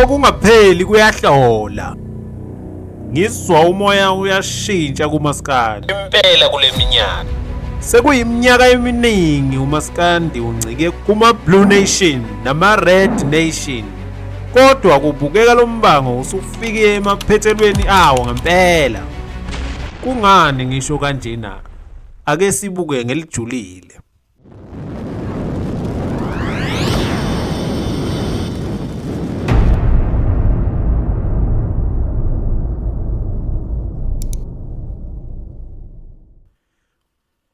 Okungapheli kuyahlola. Ngizwa umoya uyashintsha kumaskandi. Impela kule minyaka. Sekuyiminyaka eminingi umaskandi uncike kuma-Blue Nation nama-Red Nation. Kodwa kubukeka lo mbango usufike emaphethelweni awo ngempela. Kungani ngisho kanjena? Ake sibuke ngelijulile.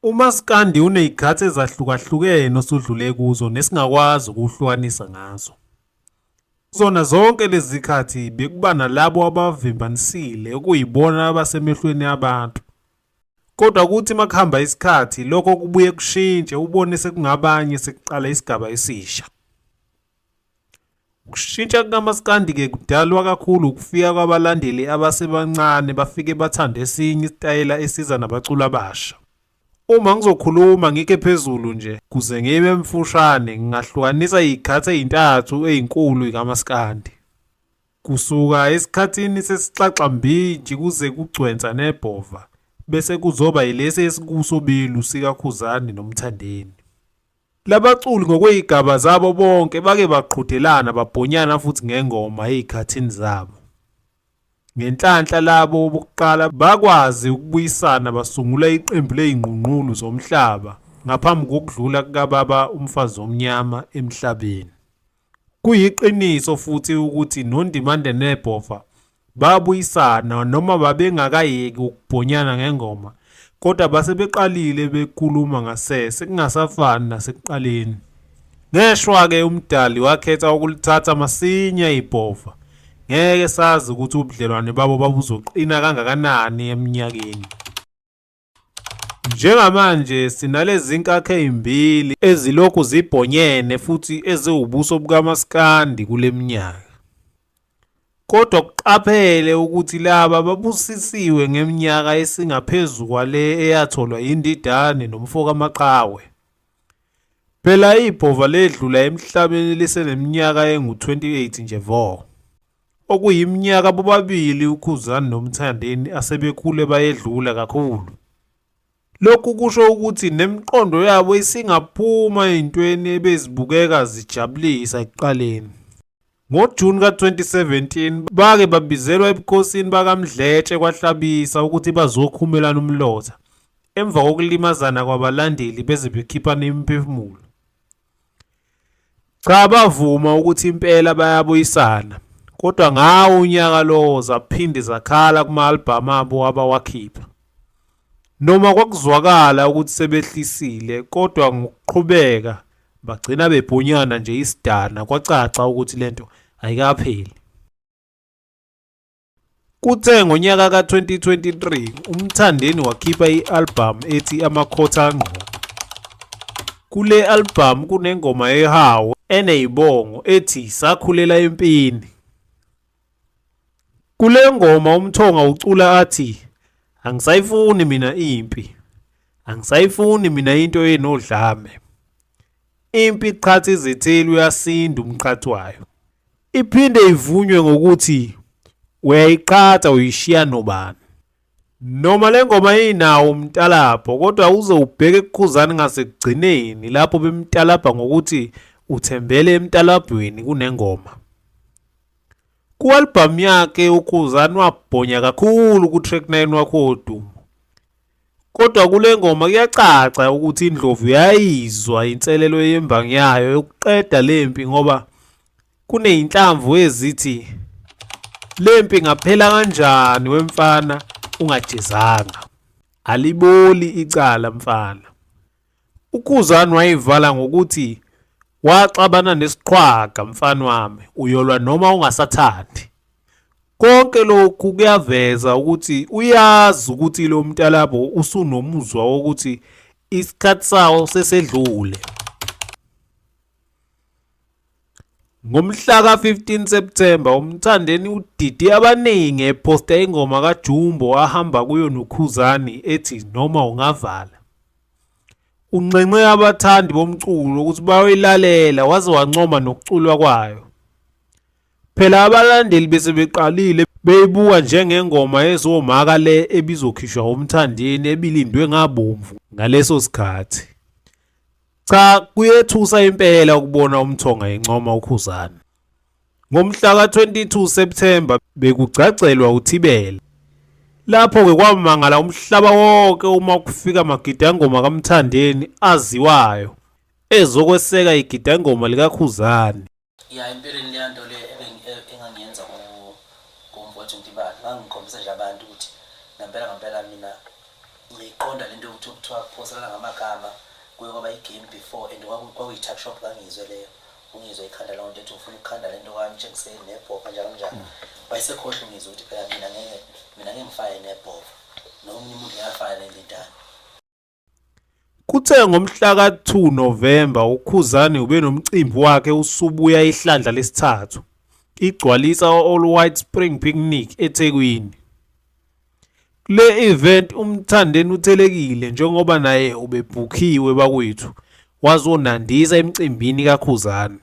Umaskandi unezikhathi ezahlukahlukene osudlule kuzo nesingakwazi ukuwuhlukanisa ngazo. Kuzona zonke lezi zikhathi bekuba nalabo abavimbanisile okuyibona abasemehlweni abantu. Kodwa kuthi makuhamba isikhathi lokho kubuye kushintshe ubone sekungabanye sekuqala isigaba esisha. Ukushintsha kukamaskandi-ke kudalwa kakhulu ukufika kwabalandeli abasebancane bafike bathande esinye isitayela esiza nabaculi abasha. Uma ngizokhuluma ngikhe phezulu nje kuze ngibe mfushane ngingahlukanisa izikhathi ezintathu ezinkulu zikamaskandi. Kusuka esikhathini sesixaxambintshi kuze kugcwensa nebhova bese kuzoba yilesi esikuso belu sikaKhuzani noMthandeni. Labaculi ngokwezigaba zabo bonke bake baqhudelana babhonyana futhi ngengoma ezikhathini zabo. Ngenhlanhla labo bokuqala bakwazi ukubuyisana basungula iqembu lezingqungqulu zomhlaba ngaphambi kokudlula kukababa uMfazomnyama emhlabeni. Kuyiqiniso futhi ukuthi noNdimande neBhova babuyisana noma babengakayeki ukubhonyana ngengoma kodwa base beqalile bekhuluma ngasese kungasafani nasekuqaleni. Ngeshwa-ke uMdali wakhetha ukulithatha masinya ibhova. Ngeke sazi ukuthi ubudlelwane babo babuzoqina kangakanani eminyakeni. Njengamanje sinalezi nkakha ezimbili ezilokhu zibhonyene futhi eziwubuso bukamaskandi kule minyaka. Kodwa kuqaphele ukuthi laba babusisiwe ngeminyaka esingaphezu kwale eyatholwa yiNdidane nomfokaMaqhawe. Phela ibhova ledlula emhlabeni liseneminyaka engu-28 nje vo. Okuyiminyaka bobabili uKhuzani noMthandeni asebekhule bayedlula kakhulu. Lokhu kusho ukuthi nemiqondo yabo isingaphuma ezintweni ebezibukeka zijabulisa ekuqaleni. NgoJuni ka-2017 bake babizelwa ebukhosini bakaMdletshe kwaHlabisa ukuthi bazokhumelana umlotha emva kokulimazana kwabalandeli beze bekhiphana imiphefumulo. Cha bavuma ukuthi impela bayabuyisana kodwa ngawo unyaka lowo zaphinde zakhala kuma-albhamu abo abawakhipha. Noma kwakuzwakala ukuthi sebehlisile kodwa ngokuqhubeka bagcina bebhunyana nje isidana kwacaca ukuthi lento ayikapheli. Kuthe ngonyaka ka-2023 uMthandeni wakhipha i-albhamu ethi Amakhotha Ngqo. Kule albhamu kunengoma yehawu enezibongo ethi Sakhulela Empini. Kule ngoma uMthonga ucula athi angisayifuni mina impi, angisayifuni mina into enodlame. Impi iqhatha izitheli uyasinda umqhathi wayo. Iphinde ivunywe ngokuthi uyayiqhatha uyishiya nobani. Noma le ngoma inawo umtalabho kodwa uze ubheke kuKhuzani ngasekugcineni lapho bemtalabha ngokuthi uthembele emtalabhweni kunengoma. Ku-albhamu yakhe uKhuzani wabhonya kakhulu ku-track 9 wakho wodumo. Kodwa kule ngoma kuyacaca ukuthi indlovu yayizwa inselelo yembangi yayo yokuqeda le mpi ngoba kuney'nhlamvu ezithi le mpi ngaphela kanjani wemfana ungajezanga. Aliboli icala mfana. UKhuzani wayivala ngokuthi waxabana nesiqhwaga mfana wami uyolwa noma ungasathandi. Konke lokhu kuyaveza ukuthi uyazi ukuthi lo mntalabho usunomuzwa wokuthi isikhathi sawo sesedlule. Ngomhla ka-15 Septhemba uMthandeni udide abaningi ephosta ingoma kaJumbo ahamba kuyo noKhuzani ethi Noma Ungavala. Unxenxe abathandi bomculo ukuthi bayoyilalela waze wancoma nokuculwa kwayo. Phela abalandeli bese beqalile beyibuka njengengoma ezomaka le ebizokhishwa uMthandeni ebilindwe ngabomvu ngaleso sikhathi. Cha kuyethusa impela ukubona uMthonga encoma uKhuzani. Ngomhla ka-22 Septhemba bekugcagcelwa uThibela. Lapho-ke kwamangala umhlaba wonke uma kufika amagidangoma kaMthandeni aziwayo ezokweseka igidangoma likaKhuzani. Ya empeleni leya nto le engangiyenza kumfowethu Ntibane ngangikhombisa nje abantu ukuthi ngempela ngempela mina ngiyiqonda lento yokuthi kuthiwa kuphoselana ngamagama kuye kwaba i-game before and kwakuyi-tuck shop kaNgizwe leyo uNgizwe ikhanda leyo nto ethi ufuna ukukhanda lento kaMtshengiseni nebhova njalo njalo wayesekhohlwa uNgizwe ukuthi phela mina ngeke mina ngeke ngifake nebhova nomunye umuntu ngeke afake nendidane. Kuthe ngomhla ka-2 Novemba uKhuzani ubenomcimbi wakhe usubuya ihlandla lesithathu, iGcwalisa All White Spring Picnic eThekwini. Kule event uMthandeni uthelekile njengoba naye ubebhukhiwe bakwethu wazonandisa emcimbini kaKhuzani.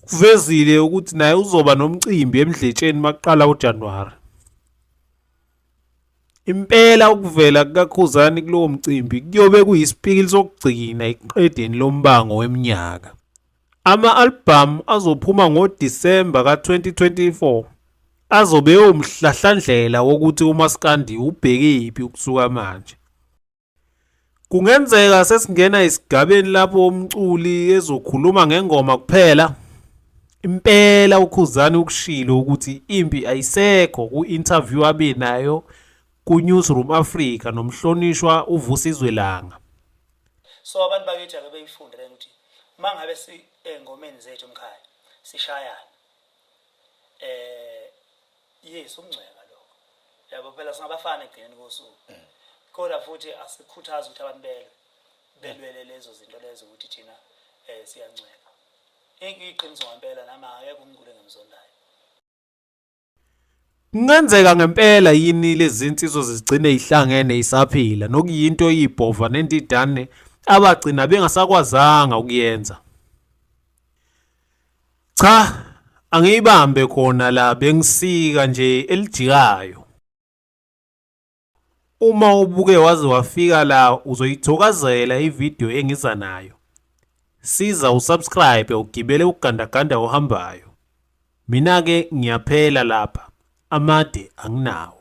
Ukuvezile ukuthi naye uzoba nomcimbi eMdletsheni makuqala uJanuwari. Impela ukuvela kukaKhuzani kulowo mcimbi kuyobe kuyisipikili sokugcina ekuqedeni lo mbango weminyaka. Ama-albhamu azophuma ngoDisemba ka-2024 azobe ewumhlahlandlela wokuthi umaskandi ubhekephi ukusuka manje. Kungenzeka sesingena esigabeni lapho umculi ezokhuluma ngengoma kuphela. Impela uKhuzani ukushilo ukuthi impi ayisekho ku-interview abe nayo ku-Newsroom Africa nomhlonishwa uVusizwe Langa. So abantu bakithi ake beyifunde le ukuthi uma ngabe si engomeni zethu mkhaya sishayana eh yes ukungcweka lokho yabo phela singabafana ekugcineni kosuku mm. kodwa futhi asikhuthazi ukuthi abantu belwe belwele lezo zinto lezo ukuthi thina eh siyancweka iqiniso ngempela nami akekho umculo engimzondayo. Kungenzeka ngempela yini lezi zinsizwa zigcine zihlangene isaphila nokuyinto ibhova nendidane abagcina bengasakwazanga ukuyenza. Cha angiyibambe khona la bengisika nje elijikayo. Uma ubuke waze wafika la uzoyithokozela ividiyo engiza nayo. Siza usubscribe ugibele ugandaganda ohambayo. Mina-ke ngiyaphela lapha, amade anginawo.